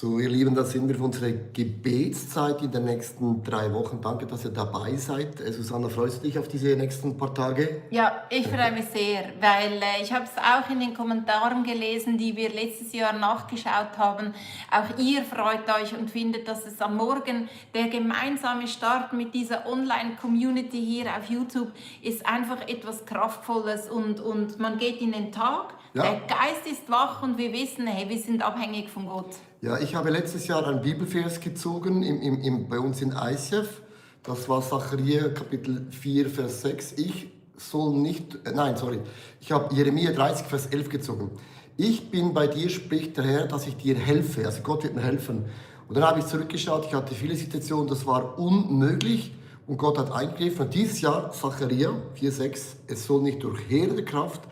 So, ihr Lieben, da sind wir für unsere Gebetszeit in den nächsten 3 Wochen. Danke, dass ihr dabei seid. Susanna, freust du dich auf diese nächsten paar Tage? Ja, ich freue mich sehr, weil ich habe es auch in den Kommentaren gelesen, die wir letztes Jahr nachgeschaut haben. Auch ihr freut euch und findet, dass es am Morgen der gemeinsame Start mit dieser Online-Community hier auf YouTube ist einfach etwas Kraftvolles und man geht in den Tag. Ja. Der Geist ist wach und wir wissen, hey, wir sind abhängig von Gott. Ja, ich habe letztes Jahr einen Bibelvers gezogen bei uns in ICF. Das war Sacharja Kapitel 4, Vers 6. Ich habe Jeremia 30, Vers 11 gezogen. Ich bin bei dir, spricht der Herr, dass ich dir helfe. Also Gott wird mir helfen. Und dann habe ich zurückgeschaut, ich hatte viele Situationen, das war unmöglich. Und Gott hat eingegriffen. Und dieses Jahr, Sacharja 4, 6, es soll nicht durch Heer der Kraft,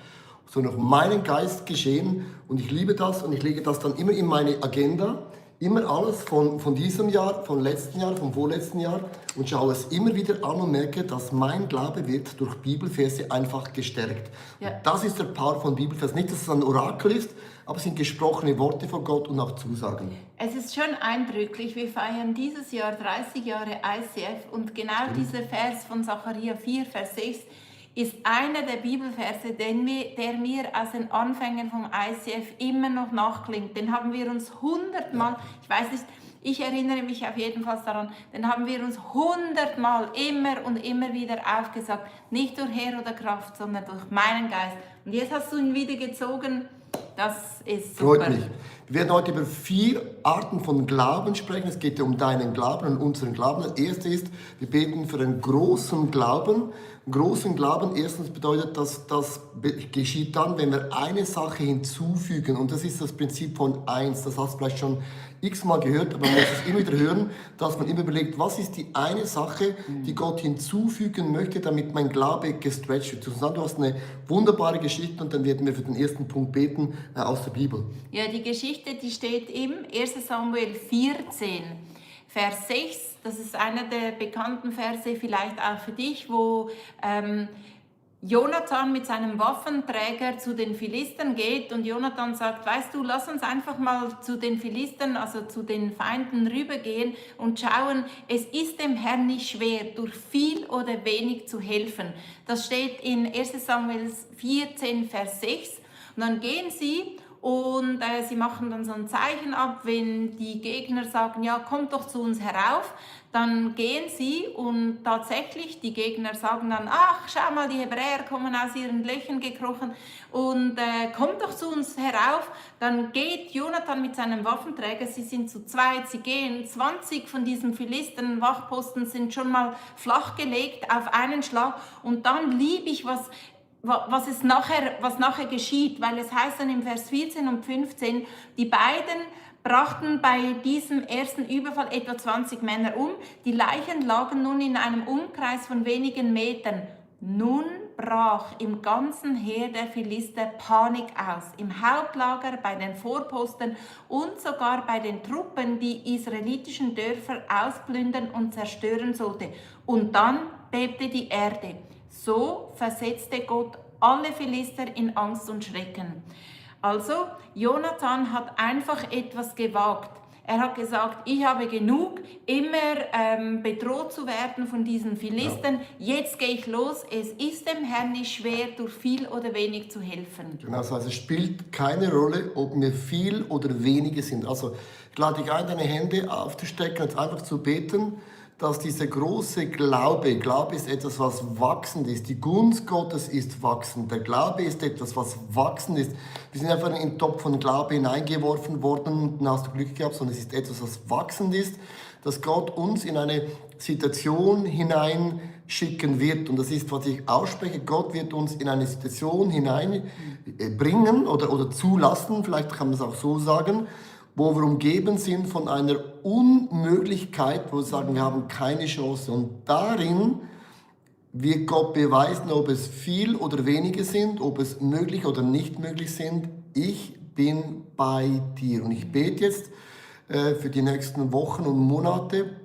sondern durch meinen Geist geschehen. Und ich liebe das und ich lege das dann immer in meine Agenda. Immer alles von diesem Jahr, von letzten Jahr, vom vorletzten Jahr. Und schaue es immer wieder an und merke, dass mein Glaube wird durch Bibelverse einfach gestärkt. Ja. Das ist der Power von Bibelversen. Nicht, dass es ein Orakel ist, aber es sind gesprochene Worte von Gott und auch Zusagen. Es ist schon eindrücklich, wir feiern dieses Jahr 30 Jahre ICF und genau dieser Vers von Sacharja 4, Vers 6 ist einer der Bibelverse, der mir aus den Anfängen vom ICF immer noch nachklingt. Den haben wir uns 100-mal, ich weiß nicht, ich erinnere mich auf jeden Fall daran, den haben wir uns 100-mal immer und immer wieder aufgesagt. Nicht durch Heer oder Kraft, sondern durch meinen Geist. Und jetzt hast du ihn wieder gezogen. Das ist super. Freut mich. Wir werden heute über 4 Arten von Glauben sprechen. Es geht um deinen Glauben und unseren Glauben. Das erste ist, wir beten für einen großen Glauben. Großen Glauben, erstens bedeutet, dass das geschieht dann, wenn wir eine Sache hinzufügen. Und das ist das Prinzip von 1. Das hast du vielleicht schon x-mal gehört, aber man muss es immer wieder hören, dass man immer überlegt, was ist die eine Sache, die Gott hinzufügen möchte, damit mein Glaube gestretcht wird. Susanne, du hast eine wunderbare Geschichte und dann werden wir für den ersten Punkt beten aus der Bibel. Ja, die Geschichte, die steht im 1. Samuel 14. Vers 6, das ist einer der bekannten Verse, vielleicht auch für dich, wo Jonathan mit seinem Waffenträger zu den Philistern geht und Jonathan sagt, weißt du, lass uns einfach mal zu den Philistern, also zu den Feinden rübergehen und schauen, es ist dem Herrn nicht schwer, durch viel oder wenig zu helfen. Das steht in 1. Samuel 14, Vers 6 und dann gehen sie und sie machen dann so ein Zeichen ab, wenn die Gegner sagen, ja, kommt doch zu uns herauf, dann gehen sie und tatsächlich, die Gegner sagen dann, ach, schau mal, die Hebräer kommen aus ihren Löchern gekrochen und kommt doch zu uns herauf. Dann geht Jonathan mit seinem Waffenträger, sie sind zu zweit, sie gehen, 20 von diesen Philistern, Wachposten sind schon mal flachgelegt auf einen Schlag und dann liebe ich, was nachher geschieht, weil es heißt dann im Vers 14 und 15, die beiden brachten bei diesem ersten Überfall etwa 20 Männer um. Die Leichen lagen nun in einem Umkreis von wenigen Metern. Nun brach im ganzen Heer der Philister Panik aus, im Hauptlager, bei den Vorposten und sogar bei den Truppen, die israelitischen Dörfer ausplündern und zerstören sollte. Und dann bebte die Erde. So versetzte Gott alle Philister in Angst und Schrecken. Also, Jonathan hat einfach etwas gewagt. Er hat gesagt, ich habe genug, immer bedroht zu werden von diesen Philistern. Ja. Jetzt gehe ich los. Es ist dem Herrn nicht schwer, durch viel oder wenig zu helfen. Genau, also es spielt keine Rolle, ob wir viel oder wenige sind. Also ich lade dich ein, deine Hände aufzustrecken und einfach zu beten, dass dieser große Glaube ist etwas, was wachsend ist. Die Gunst Gottes ist wachsend. Der Glaube ist etwas, was wachsend ist. Wir sind einfach in den Topf von Glaube hineingeworfen worden und dann hast du Glück gehabt, sondern es ist etwas, was wachsend ist, dass Gott uns in eine Situation hineinschicken wird. Und das ist, was ich ausspreche. Gott wird uns in eine Situation hineinbringen oder zulassen, vielleicht kann man es auch so sagen, wo wir umgeben sind von einer Unmöglichkeit, wo wir sagen, wir haben keine Chance. Und darin wird Gott beweisen, ob es viel oder wenige sind, ob es möglich oder nicht möglich sind. Ich bin bei dir. Und ich bete jetzt für die nächsten Wochen und Monate,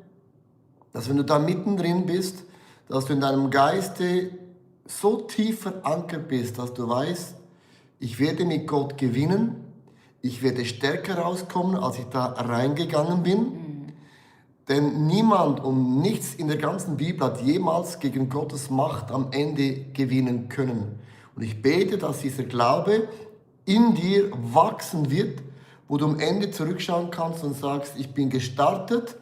dass wenn du da mittendrin bist, dass du in deinem Geiste so tief verankert bist, dass du weißt, ich werde mit Gott gewinnen. ich werde stärker rauskommen, als ich da reingegangen bin. Denn niemand und nichts in der ganzen Bibel hat jemals gegen Gottes Macht am Ende gewinnen können. Und ich bete, dass dieser Glaube in dir wachsen wird, wo du am Ende zurückschauen kannst und sagst, ich bin gestartet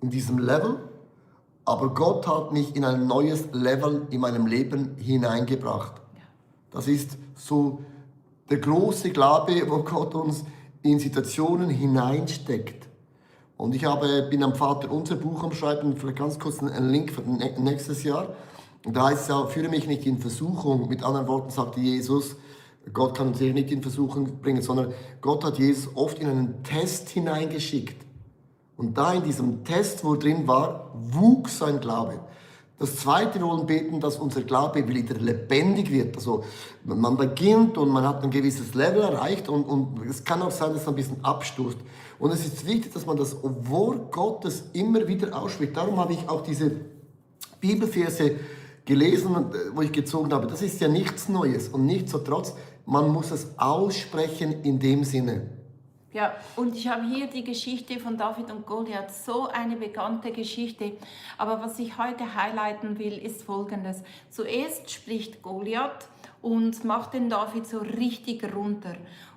in diesem Level, aber Gott hat mich in ein neues Level in meinem Leben hineingebracht. Das ist so der große Glaube, wo Gott uns in Situationen hineinsteckt. Und ich bin am Vater unser Buch am Schreiben, vielleicht ganz kurz einen Link für nächstes Jahr. Und da heißt es ja, führe mich nicht in Versuchung. Mit anderen Worten sagte Jesus, Gott kann uns hier nicht in Versuchung bringen, sondern Gott hat Jesus oft in einen Test hineingeschickt. Und da in diesem Test, wo drin war, wuchs sein Glaube. Das Zweite, wir wollen beten, dass unser Glaube wieder lebendig wird. Also man beginnt und man hat ein gewisses Level erreicht und es kann auch sein, dass es ein bisschen abstürzt. Und es ist wichtig, dass man das Wort Gottes immer wieder ausspricht. Darum habe ich auch diese Bibelverse gelesen, wo ich gezogen habe. Das ist ja nichts Neues und nichtsdestotrotz, man muss es aussprechen in dem Sinne. Ja, und ich habe hier die Geschichte von David und Goliath, so eine bekannte Geschichte. Aber was ich heute highlighten will, ist Folgendes. Zuerst spricht Goliath und macht den David so richtig runter.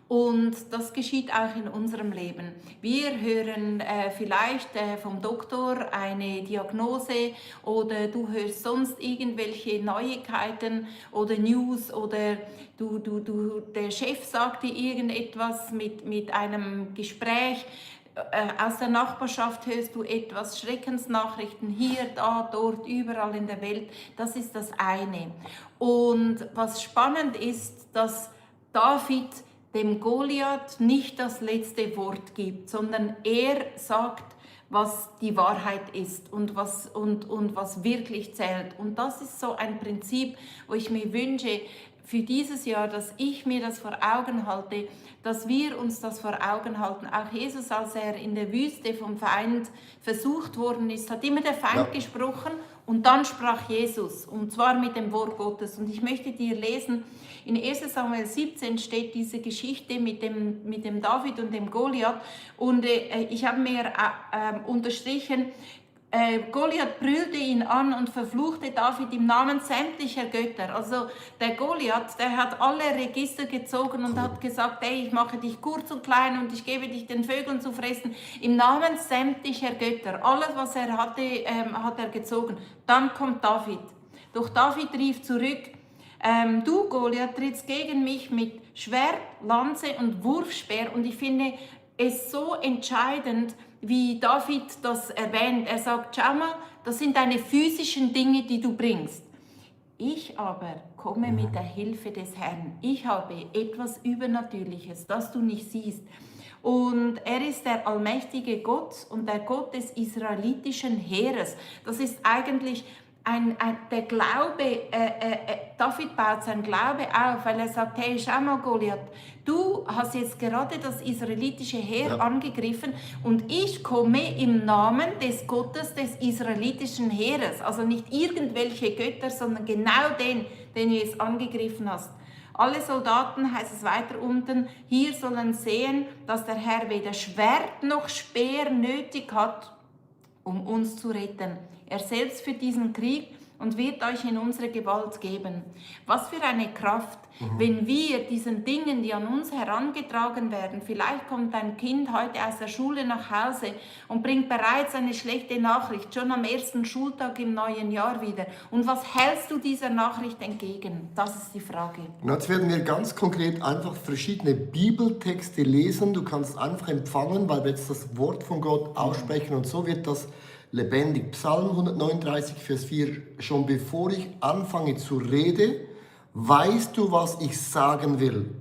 Und das geschieht auch in unserem Leben. Wir hören vielleicht vom Doktor eine Diagnose oder du hörst sonst irgendwelche Neuigkeiten oder News oder der Chef sagt dir irgendetwas mit einem Gespräch. Aus der Nachbarschaft hörst du etwas, Schreckensnachrichten hier, da, dort, überall in der Welt. Das ist das eine. Und was spannend ist, dass David dem Goliath nicht das letzte Wort gibt, sondern er sagt, was die Wahrheit ist und was wirklich zählt. Und das ist so ein Prinzip, wo ich mir wünsche für dieses Jahr, dass ich mir das vor Augen halte, dass wir uns das vor Augen halten. Auch Jesus, als er in der Wüste vom Feind versucht worden ist, hat immer der Feind gesprochen und dann sprach Jesus, und zwar mit dem Wort Gottes. Und ich möchte dir lesen, in 1 Samuel 17 steht diese Geschichte mit dem David und dem Goliath. Und ich habe mir unterstrichen, Goliath brüllte ihn an und verfluchte David im Namen sämtlicher Götter. Also der Goliath, der hat alle Register gezogen und hat gesagt, hey, ich mache dich kurz und klein und ich gebe dich den Vögeln zu fressen. Im Namen sämtlicher Götter. Alles, was er hatte, hat er gezogen. Dann kommt David. Doch David rief zurück, du Goliath trittst gegen mich mit Schwert, Lanze und Wurfspeer. Und ich finde es so entscheidend, wie David das erwähnt. Er sagt, schau mal, das sind deine physischen Dinge, die du bringst. Ich aber komme mit der Hilfe des Herrn. Ich habe etwas Übernatürliches, das du nicht siehst. Und er ist der allmächtige Gott und der Gott des israelitischen Heeres. Das ist eigentlich der Glaube, David baut sein Glaube auf, weil er sagt, hey, schau mal Goliath, du hast jetzt gerade das israelitische Heer angegriffen und ich komme im Namen des Gottes des israelitischen Heeres. Also nicht irgendwelche Götter, sondern genau den du jetzt angegriffen hast. Alle Soldaten, heißt es weiter unten, hier sollen sehen, dass der Herr weder Schwert noch Speer nötig hat, um uns zu retten. Er selbst führt diesen Krieg und wird euch in unsere Gewalt geben. Was für eine Kraft, wenn wir diesen Dingen, die an uns herangetragen werden, vielleicht kommt dein Kind heute aus der Schule nach Hause und bringt bereits eine schlechte Nachricht, schon am ersten Schultag im neuen Jahr wieder. Und was hältst du dieser Nachricht entgegen? Das ist die Frage. Und jetzt werden wir ganz konkret einfach verschiedene Bibeltexte lesen. Du kannst einfach empfangen, weil wir jetzt das Wort von Gott aussprechen und so wird das lebendig. Psalm 139, Vers 4. Schon bevor ich anfange zu reden, weißt du, was ich sagen will.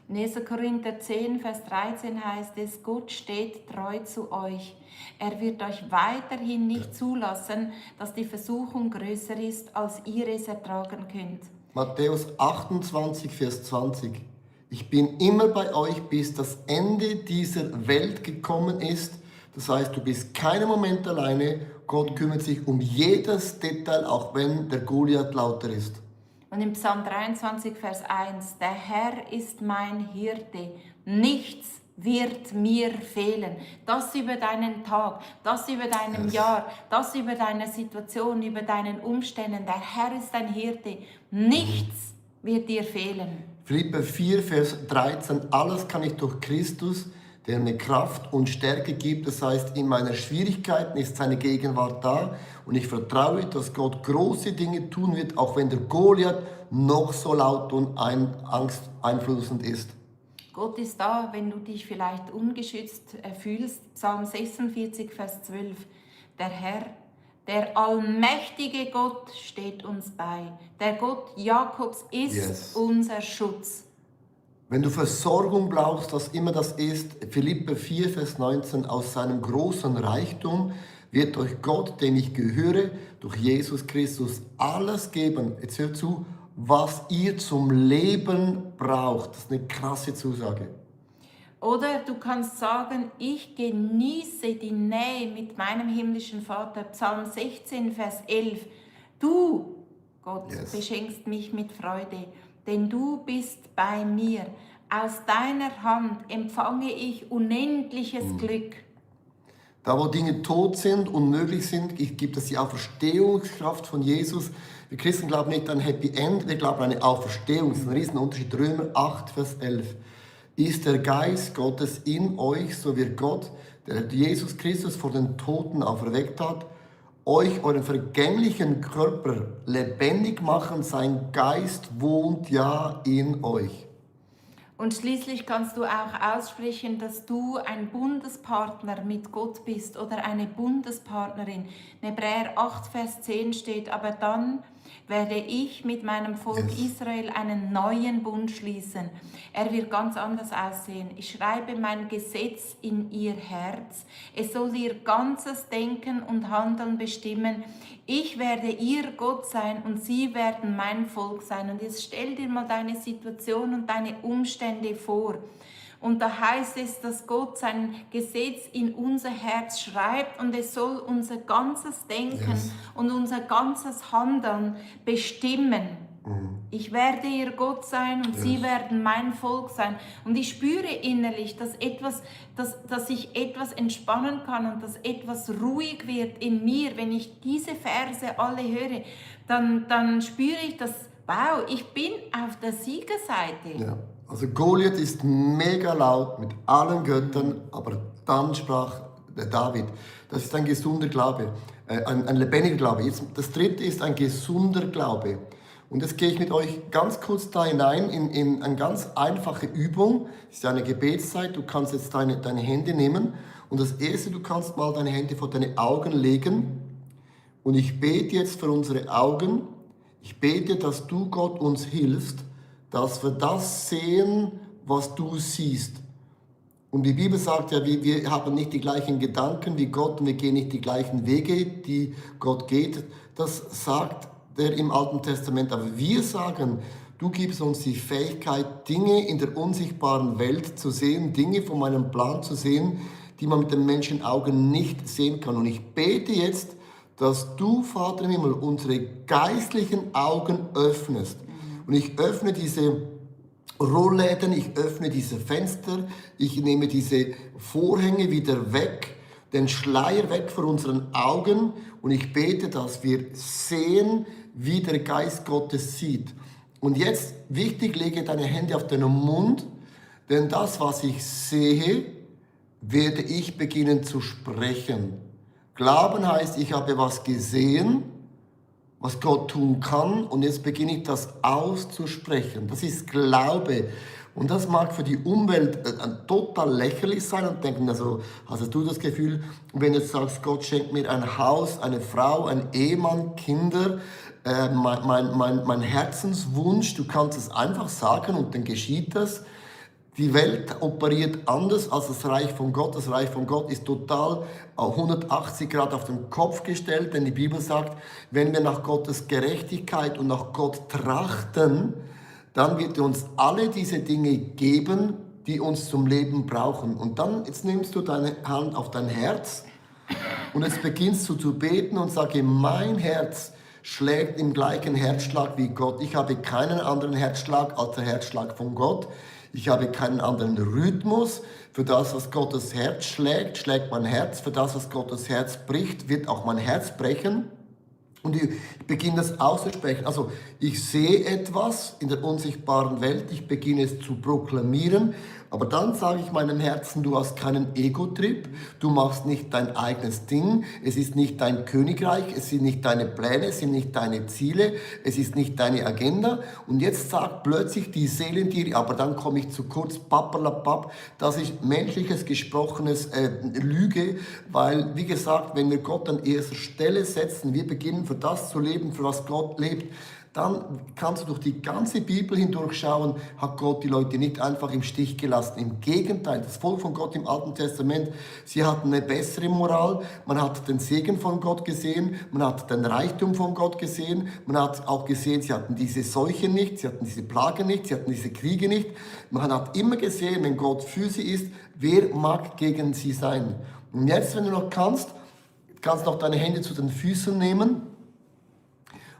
In 1. Korinther 10, Vers 13 heißt es, Gott steht treu zu euch. Er wird euch weiterhin nicht zulassen, dass die Versuchung größer ist, als ihr es ertragen könnt. Matthäus 28, Vers 20. Ich bin immer bei euch, bis das Ende dieser Welt gekommen ist. Das heißt, du bist keinen Moment alleine. Gott kümmert sich um jedes Detail, auch wenn der Goliath lauter ist. Und im Psalm 23, Vers 1, der Herr ist mein Hirte, Nichts wird mir fehlen. Das über deinen Tag, das über deinem Jahr, das über deine Situation, über deinen Umständen. Der Herr ist dein Hirte. Nichts wird dir fehlen. Philipper 4, Vers 13, alles kann ich durch Christus, der mir Kraft und Stärke gibt. Das heißt, in meinen Schwierigkeiten ist seine Gegenwart da und ich vertraue, dass Gott große Dinge tun wird, auch wenn der Goliath noch so laut und angsteinflößend ist. Gott ist da, wenn du dich vielleicht ungeschützt fühlst. Psalm 46, Vers 12. Der Herr, der allmächtige Gott steht uns bei. Der Gott Jakobs ist unser Schutz. Wenn du Versorgung brauchst, was immer das ist, Philipper 4, Vers 19, aus seinem großen Reichtum wird euch Gott, dem ich gehöre, durch Jesus Christus alles geben. Jetzt hört zu, was ihr zum Leben braucht. Das ist eine krasse Zusage. Oder du kannst sagen, ich genieße die Nähe mit meinem himmlischen Vater. Psalm 16, Vers 11. Du, Gott, beschenkst mich mit Freude, denn du bist bei mir. Aus deiner Hand empfange ich unendliches Glück. Da, wo Dinge tot sind, unmöglich sind, gibt es die Auferstehungskraft von Jesus. Wir Christen glauben nicht an ein Happy End, wir glauben an eine Auferstehung. Das ist ein Riesenunterschied. Römer 8, Vers 11. Ist der Geist Gottes in euch, so wird Gott, der Jesus Christus vor den Toten auferweckt hat, euch euren vergänglichen Körper lebendig machen. Sein Geist wohnt ja in euch. Und schließlich kannst du auch aussprechen, dass du ein Bundespartner mit Gott bist oder eine Bundespartnerin. In Hebräer 8, Vers 10 steht, aber dann werde ich mit meinem Volk Israel einen neuen Bund schließen. Er wird ganz anders aussehen. Ich schreibe mein Gesetz in ihr Herz. Es soll ihr ganzes Denken und Handeln bestimmen. Ich werde ihr Gott sein und sie werden mein Volk sein. Und jetzt stell dir mal deine Situation und deine Umstände vor. Und da heißt es, dass Gott sein Gesetz in unser Herz schreibt und es soll unser ganzes Denken und unser ganzes Handeln bestimmen. Ich werde ihr Gott sein und sie werden mein Volk sein. Und ich spüre innerlich, dass ich etwas entspannen kann und dass etwas ruhig wird in mir. Wenn ich diese Verse alle höre, dann spüre ich, dass, wow, ich bin auf der Siegerseite. Ja. Also Goliath ist mega laut mit allen Göttern, aber dann sprach David. Das ist ein gesunder Glaube, ein lebendiger Glaube. Jetzt, das dritte ist ein gesunder Glaube. Und jetzt gehe ich mit euch ganz kurz da hinein in eine ganz einfache Übung. Es ist eine Gebetszeit. Du kannst jetzt deine Hände nehmen. Und das Erste, du kannst mal deine Hände vor deine Augen legen. Und ich bete jetzt für unsere Augen. Ich bete, dass du Gott uns hilfst, dass wir das sehen, was du siehst. Und die Bibel sagt ja, wir haben nicht die gleichen Gedanken wie Gott und wir gehen nicht die gleichen Wege, die Gott geht. Das sagt er im Alten Testament. Aber wir sagen, du gibst uns die Fähigkeit, Dinge in der unsichtbaren Welt zu sehen, Dinge von meinem Plan zu sehen, die man mit den Menschenaugen nicht sehen kann. Und ich bete jetzt, dass du, Vater im Himmel, unsere geistlichen Augen öffnest. Und ich öffne diese Rollläden, ich öffne diese Fenster, ich nehme diese Vorhänge wieder weg, den Schleier weg vor unseren Augen und ich bete, dass wir sehen, wie der Geist Gottes sieht. Und jetzt, wichtig, lege deine Hände auf deinen Mund, denn das, was ich sehe, werde ich beginnen zu sprechen. Glauben heißt, ich habe was gesehen, was Gott tun kann und jetzt beginne ich das auszusprechen. Das ist Glaube. Und das mag für die Umwelt total lächerlich sein und denken, also hast du das Gefühl, wenn du jetzt sagst, Gott schenkt mir ein Haus, eine Frau, einen Ehemann, Kinder, mein Herzenswunsch, du kannst es einfach sagen und dann geschieht das. Die Welt operiert anders als das Reich von Gott. Das Reich von Gott ist total 180 Grad auf den Kopf gestellt, denn die Bibel sagt, wenn wir nach Gottes Gerechtigkeit und nach Gott trachten, dann wird er uns alle diese Dinge geben, die uns zum Leben brauchen. Und dann, jetzt nimmst du deine Hand auf dein Herz und jetzt beginnst du zu beten und sage, mein Herz schlägt im gleichen Herzschlag wie Gott. Ich habe keinen anderen Herzschlag als der Herzschlag von Gott. Ich habe keinen anderen Rhythmus. Für das, was Gottes Herz schlägt, schlägt mein Herz. Für das, was Gottes Herz bricht, wird auch mein Herz brechen. Und ich beginne das auszusprechen. Also ich sehe etwas in der unsichtbaren Welt, ich beginne es zu proklamieren, aber dann sage ich meinem Herzen, du hast keinen Ego-Trip, du machst nicht dein eigenes Ding, es ist nicht dein Königreich, es sind nicht deine Pläne, es sind nicht deine Ziele, es ist nicht deine Agenda. Und jetzt sagt plötzlich die Seele in dir, aber dann komme ich zu kurz, pappalapapp, das ist menschliches, gesprochenes Lüge, weil, wie gesagt, wenn wir Gott an erster Stelle setzen, wir beginnen für das zu leben, für was Gott lebt, dann kannst du durch die ganze Bibel hindurchschauen, hat Gott die Leute nicht einfach im Stich gelassen. Im Gegenteil, das Volk von Gott im Alten Testament, sie hatten eine bessere Moral, man hat den Segen von Gott gesehen, man hat den Reichtum von Gott gesehen, man hat auch gesehen, sie hatten diese Seuche nicht, sie hatten diese Plage nicht, sie hatten diese Kriege nicht. Man hat immer gesehen, wenn Gott für sie ist, wer mag gegen sie sein. Und jetzt, wenn du noch kannst noch deine Hände zu den Füßen nehmen.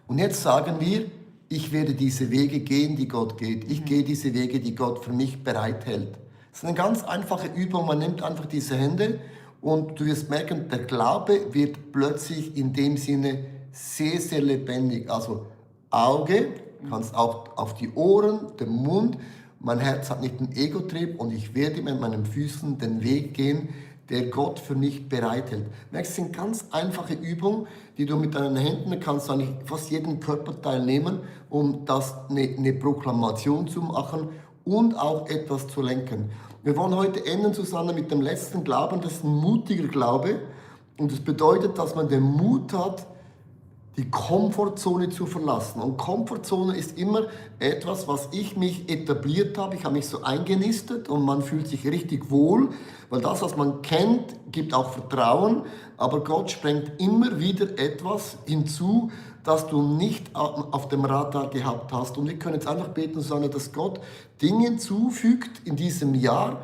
Und jetzt sagen wir, ich werde diese Wege gehen, die Gott geht. Ich gehe diese Wege, die Gott für mich bereithält. Das ist eine ganz einfache Übung. Man nimmt einfach diese Hände und du wirst merken, der Glaube wird plötzlich in dem Sinne sehr, sehr lebendig. Also Auge, kannst auch auf die Ohren, den Mund. Mein Herz hat nicht einen Ego-Trip und ich werde mit meinen Füßen den Weg gehen, der Gott für mich bereithält. Merkst, das sind ganz einfache Übungen, die du mit deinen Händen kannst, du eigentlich fast jeden Körperteil nehmen, um das eine Proklamation zu machen und auch etwas zu lenken. Wir wollen heute enden zusammen mit dem letzten Glauben, das ist ein mutiger Glaube und das bedeutet, dass man den Mut hat, die Komfortzone zu verlassen. Und Komfortzone ist immer etwas, was ich mich etabliert habe. Ich habe mich so eingenistet und man fühlt sich richtig wohl, weil das, was man kennt, gibt auch Vertrauen. Aber Gott sprengt immer wieder etwas hinzu, das du nicht auf dem Radar gehabt hast. Und wir können jetzt einfach beten und sagen, dass Gott Dinge hinzufügt in diesem Jahr,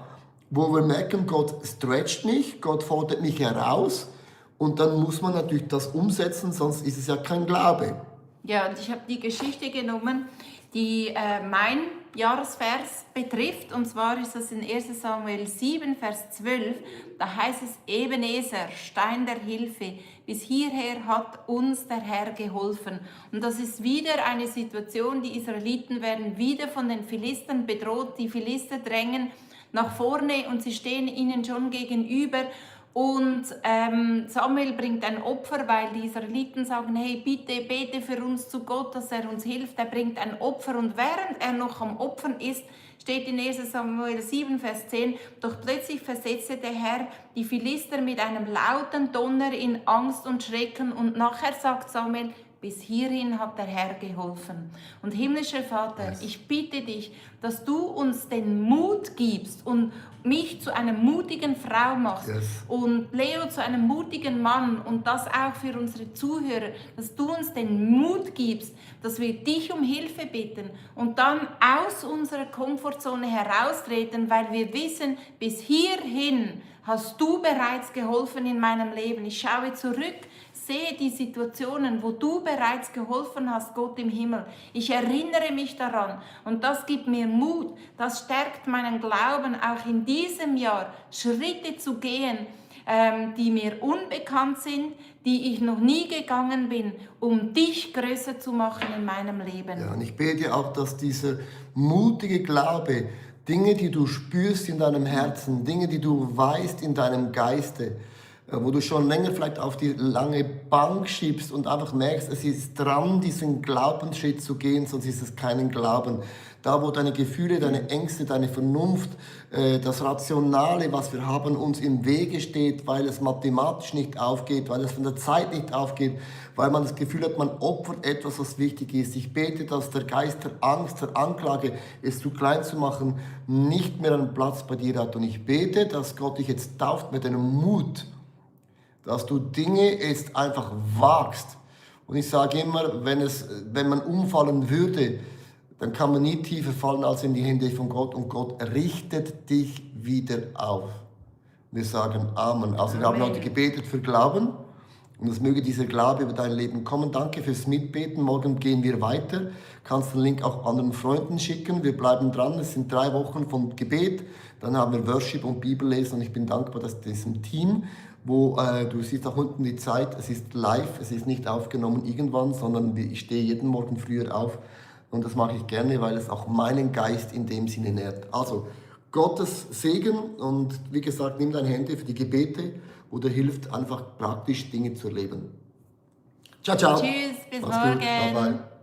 wo wir merken, Gott stretcht mich, Gott fordert mich heraus. Und dann muss man natürlich das umsetzen, sonst ist es ja kein Glaube. Ja, und ich habe die Geschichte genommen, die mein Jahresvers betrifft. Und zwar ist das in 1 Samuel 7, Vers 12. Da heißt es, Ebenezer, Stein der Hilfe, bis hierher hat uns der Herr geholfen. Und das ist wieder eine Situation, die Israeliten werden wieder von den Philistern bedroht. Die Philister drängen nach vorne und sie stehen ihnen schon gegenüber. Und Samuel bringt ein Opfer, weil die Israeliten sagen, hey, bitte bete für uns zu Gott, dass er uns hilft. Er bringt ein Opfer und während er noch am Opfern ist, steht in 1 Samuel 7, Vers 10, doch plötzlich versetzte der Herr die Philister mit einem lauten Donner in Angst und Schrecken und nachher sagt Samuel, bis hierhin hat der Herr geholfen. Und himmlischer Vater, ich bitte dich, dass du uns den Mut gibst und mich zu einer mutigen Frau machst und Leo zu einem mutigen Mann und das auch für unsere Zuhörer, dass du uns den Mut gibst, dass wir dich um Hilfe bitten und dann aus unserer Komfortzone heraustreten, weil wir wissen, bis hierhin hast du bereits geholfen in meinem Leben. Ich schaue zurück, sehe die Situationen, wo du bereits geholfen hast, Gott im Himmel. Ich erinnere mich daran und das gibt mir Mut, das stärkt meinen Glauben, auch in diesem Jahr Schritte zu gehen, die mir unbekannt sind, die ich noch nie gegangen bin, um dich größer zu machen in meinem Leben. Ja, und ich bete auch, dass dieser mutige Glaube, Dinge, die du spürst in deinem Herzen, Dinge, die du weißt in deinem Geiste, wo du schon länger vielleicht auf die lange Bank schiebst und einfach merkst, es ist dran, diesen Glaubensschritt zu gehen, sonst ist es keinen Glauben. Da, wo deine Gefühle, deine Ängste, deine Vernunft, das Rationale, was wir haben, uns im Wege steht, weil es mathematisch nicht aufgeht, weil es von der Zeit nicht aufgeht, weil man das Gefühl hat, man opfert etwas, was wichtig ist. Ich bete, dass der Geist der Angst, der Anklage, es zu klein zu machen, nicht mehr einen Platz bei dir hat. Und ich bete, dass Gott dich jetzt tauft mit einem Mut, dass du Dinge jetzt einfach wagst. Und ich sage immer, wenn man umfallen würde, dann kann man nie tiefer fallen als in die Hände von Gott und Gott richtet dich wieder auf. Wir sagen Amen. Also wir haben heute gebetet für Glauben Und es möge dieser Glaube über dein Leben kommen. Danke fürs Mitbeten. Morgen gehen wir weiter. Kannst den Link auch anderen Freunden schicken. Wir bleiben dran. Es sind 3 Wochen von Gebet. Dann haben wir Worship und Bibellesen. Und ich bin dankbar, dass diesem Team, wo du siehst auch unten die Zeit, es ist live, es ist nicht aufgenommen irgendwann, sondern ich stehe jeden Morgen früher auf. Und das mache ich gerne, weil es auch meinen Geist in dem Sinne nährt. Also Gottes Segen und wie gesagt, nimm dein Handy für die Gebete oder hilft einfach praktisch Dinge zu erleben. Ciao, ciao. Tschüss, bis Mach's gut. Bye, morgen. bye.